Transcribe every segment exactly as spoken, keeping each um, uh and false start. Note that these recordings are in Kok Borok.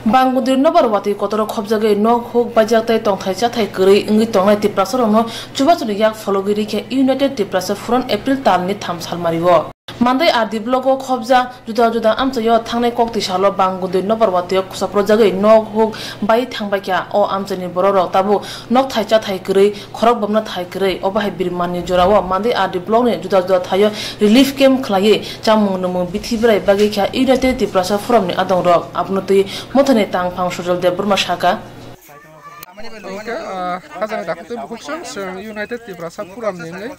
Bangwdwi nobar watwi kotoro khobjagwi nok huk baijak tei tongthai chathai kwrwi wngwi tongnai Tiprasarokno chubachuni yak phologwi rikha United Tiprasa Forum April talni tham salmario. Mandai R D block o khobjak juda juda amchaio thangnai koktwi salo bangwdwi nobar watwi soprojagwi nok huk bai thangbaikha. O amchaini borokrok tabuk nokthai chathai kwrwi khorok bamna thai kwrwi, obo hai birmanni jorao Mandai R D block ni juda juda thaio relief camp khlaiwi chamung nwngmung bithi bwrai bagwi kha United Tiprasa Forum ni adongrok. Abono twi mothani tangphang Sujal Debbarma saka. Hwnkhe, ah, hajani dakhuk tei bukhuk song chwng United Tiprasa Forum ni wngwi,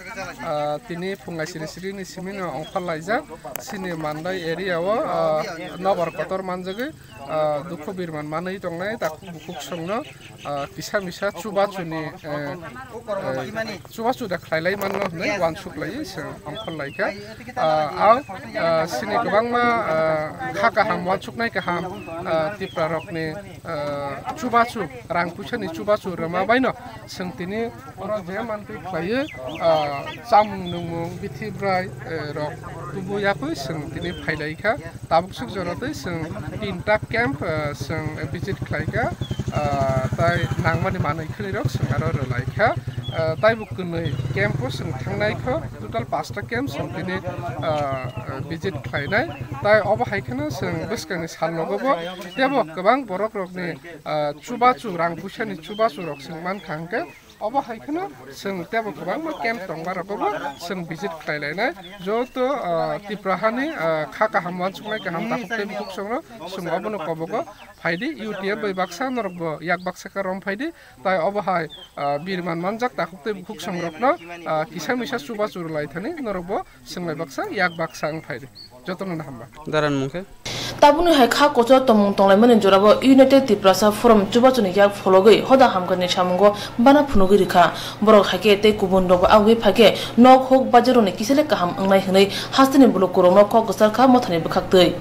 ah, tini phungai siri siri ni simi no ongkhor laijak. Chini Mandai area o, ah, nobar kotor manjagwi, ah, dukhu birman manwi tongnai dakhuk bukhuk songno, ah, kisa misa chubachuni, eh, eh, chubachu da khlailai manno hwnwi uansuk laiwi chwng ongkhor laikha. Ah, ang, ah, chini kwbangma, ah, kha kaham, uansuknai kaham, ah, Tipra rokni, ah, chubachu, rang puisani chubachu rwma baino chwng tini oro je mantwi khlaiwi, ah, chamung nwngmung bithi bwrai, eh, rok tubu yakwi chwng tini phailaikha. Tabuk suk jora tei chwng tinta camp, ah, chwng visit khlaikha, ah, tai nangmani manwi khwlwirok chwng aro rwlaikha. Ah, taibo kwnwi camp o chwng thangnai kho, total pasta camp chwng tini, ah, visit khlainai. Tai obo hai kheno chwng bwskangni salnogo bo teibo kwbang borokrokni, ah, chubachu, rang puisani chubachu rok chwng mankha hwnkhe, obo hai kheno chwng teibo kwbangma camp tongma rogo bo chwng visit khlai lainai. Joto, ah, Tipra hani, ah, kha kaham uansuknai kaham takhuk tei bukhuk songno chwng obono kobogo phaidi, U T F bai baksa norok bo yak baksa khe rom phaidi, tai obo hai, ah, birman manjak takhuk tei bukhuk songrokno, ah, kisa misa chubachu rwlai thani norok bo chwng bai baksa yak baksa wng phaidi. Jotono no hamba. Daran mung khe? Tabukni hai kha kochor tongmung tonglaimani jorao United Tiprasa Forum chubachuni yak phologwi hoda hamkani samungo bana phunugwi rikha. Borok hai khe tei kubun rokbo agwi phai khe nok huk bajaroni kisele kaham wngnai hwnwi hasteni bulukurokno kok kwchar kha mothani bwkhaktwi.